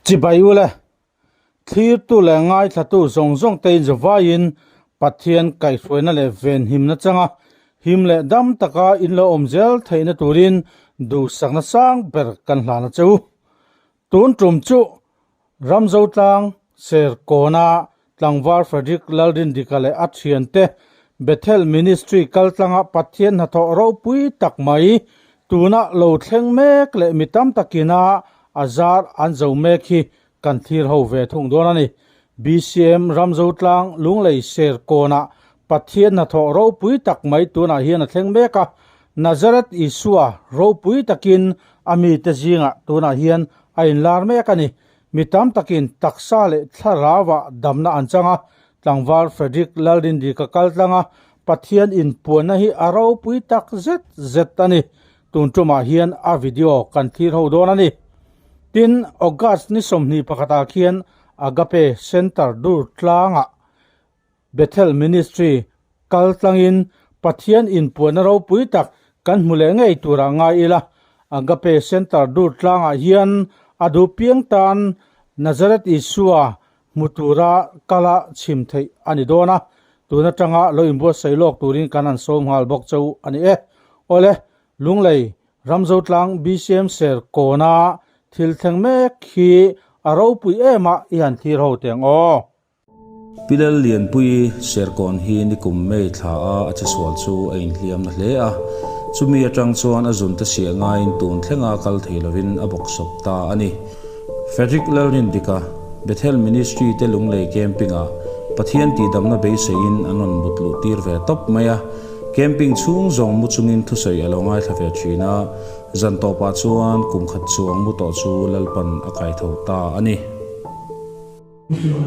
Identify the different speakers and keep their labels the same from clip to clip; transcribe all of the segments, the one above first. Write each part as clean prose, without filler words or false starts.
Speaker 1: Chibai u le, thlirtu leh ngaithlatu zawng zawng te in zavaiin Pathian kaihhruaina leh venhimna changa him leh dam taka in lo awm zel theihna turin duhsakna sang ber kan hlan a che u. Tun tum chu Ramzotlang Serkawna tlangval Frederick Lalrindika leh a thiante Bethel Ministry kaltlanga Pathian hnathawh ropui tak mai tuna lo thleng mek leh mi tam takina a zar an zo mek hi kan thlir ho ve thung dawn a ni. BCM Ramzotlang Lunglei Serkawnah Pathian hnathawh ropui tak mai tunah hian a thleng mek a, Nazareth Isua ropui takin a mite zingah tunah hian a inlar mek a ni. Mi tam takin taksa leh thlarauah damna an chang a, tlangval Frederick Lalrindika kal tlang a, Pathian inpuanna hi a ropui tak zet zet a ni. Tun tumah hian a video kan thlir ho dawn a ni. Tin, August ni 21 ah khian Agape Centre dur tlangah Bethel Ministry kal tlangin Pathian inpuanna ropui tak kan hmu leh ngei turah ngai ila, Agape Centre dur tlangah hian a duh piang tan Nazareth Isua hmu tura kala chhim theih a ni dawn a, tun atanga lo inbuatsaih lawk turin kan han sawm nghal bawk cheu a ni e. Awle, Lunglei Ramzotlang BCM ser kawna thil thleng mek hi a ropui em a i han thlir ho teng aw.
Speaker 2: Pilal Lianpui Serkawn hi nikum May thla a a chesual chu a inhliam na hle a, chumi atang chuan a zunte siah ngaiin tun thlenga kal thei lovin a bawksawp ta a ni. Frederick Lalrindika, Bethel Ministry te Lunglei Camping-ah Pathian tihdamna beiseiin an rawn mut luh tir ve tawp mai a, camping chhung zawng mu chungin thusawi a lo ngaithla ve thin a, zan tawpah chuan kum khat chuang mu tawh chu Lalpan a kaitho ta a ni.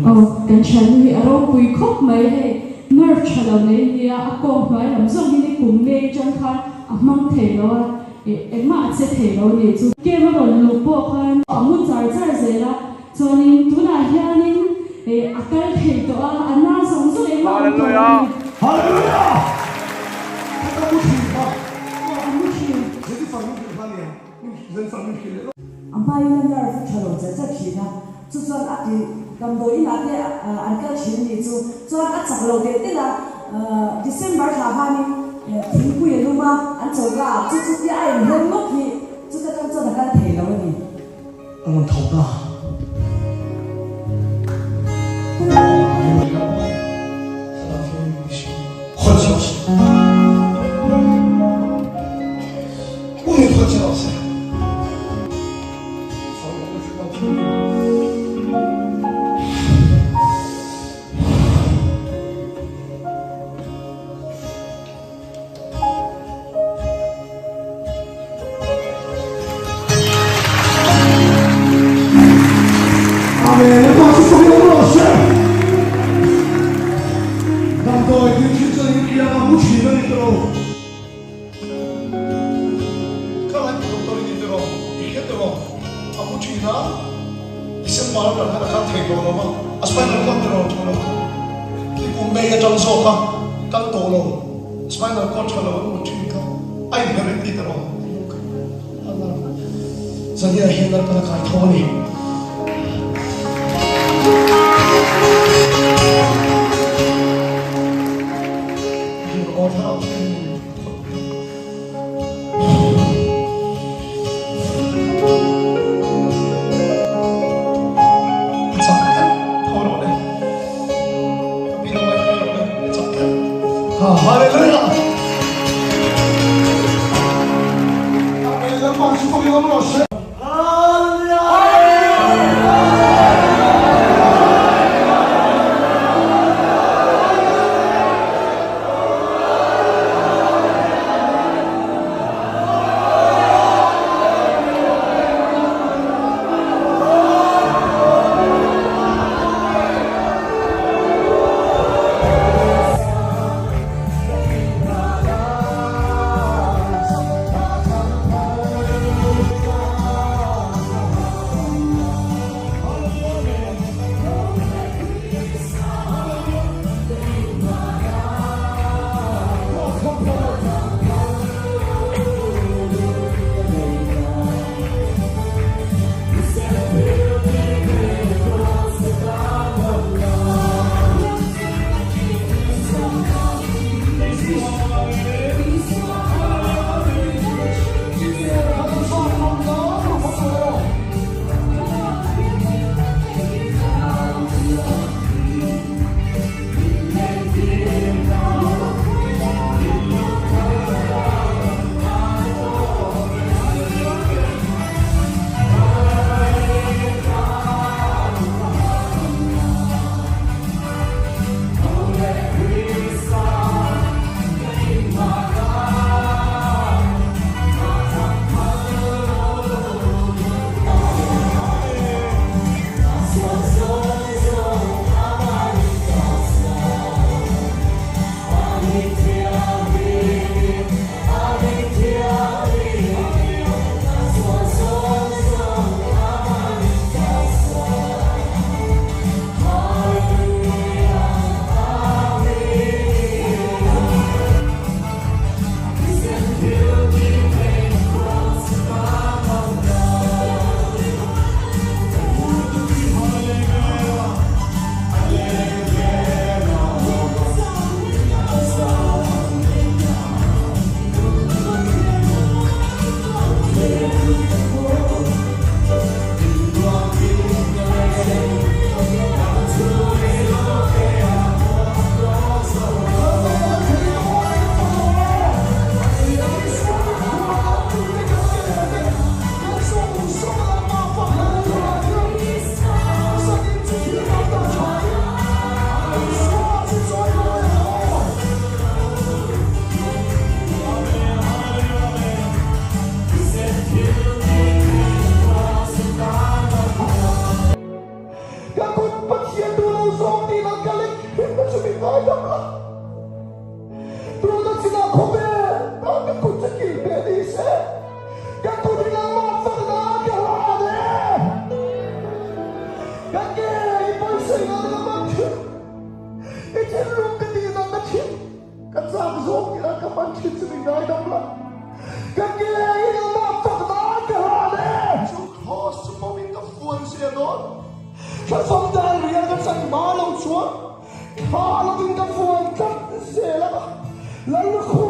Speaker 3: Aw, kan thiannu hi a ropui khawp mai hei, nerve tha lo nei nia a kawng hnuai lam zawng hi ni kum mei atang khan a hmang thei lo a, engmah a che thei lo a ni chu. Game a rawn luh pawh khan a mu char char zel a, chuanin tunah hianin a kal thei tawh a, a na zawng zawng engmah a awm tawh lo a ni.
Speaker 4: Hallelujah! Ka mu thin kha.
Speaker 3: Aw, a mu thin.
Speaker 4: Jennifer min hrilh kha nia, Jennifer min hrilh leh lawk.
Speaker 5: A hmain a nerve a tha lo chat chat thin a, chu chuan a ti damdawi inah te an kal thin a nih chu. Chuan a chak lo telh telh a, December thla khanin thingpui a lum a, an chawi ka a, chu chu tia a inher nawk hi chuta tang chuan a kal thei lo a ni.
Speaker 4: A rawn tho ta. Spinal cord tha lo an hmu thin kha a inherh ti ta rawh Zania hian Lalpan a kai tho a ni. Hallelujah! Ka kut Pathian duh lo zawng tih lang ka lek hrim na chu min ngaidam la. Tuna chinah khawvel tan ka kut chu kil ve ni se, ka kut hi nangmah fakna ka hlan e. Ka ke i pawisa i ngan ka hman thin, i thinlung ka tih nang na thin, ka chak zawng tih lang ka hman thin chu min ngaidam la. Ka ke i nangmah fakna ka hlan e. Chu cross chu pawmin ka fuan zia dawn, thlafam dan rial ka chan hma lo chuan. Thla lovin ka vuan tlat zel a, Lallukhum.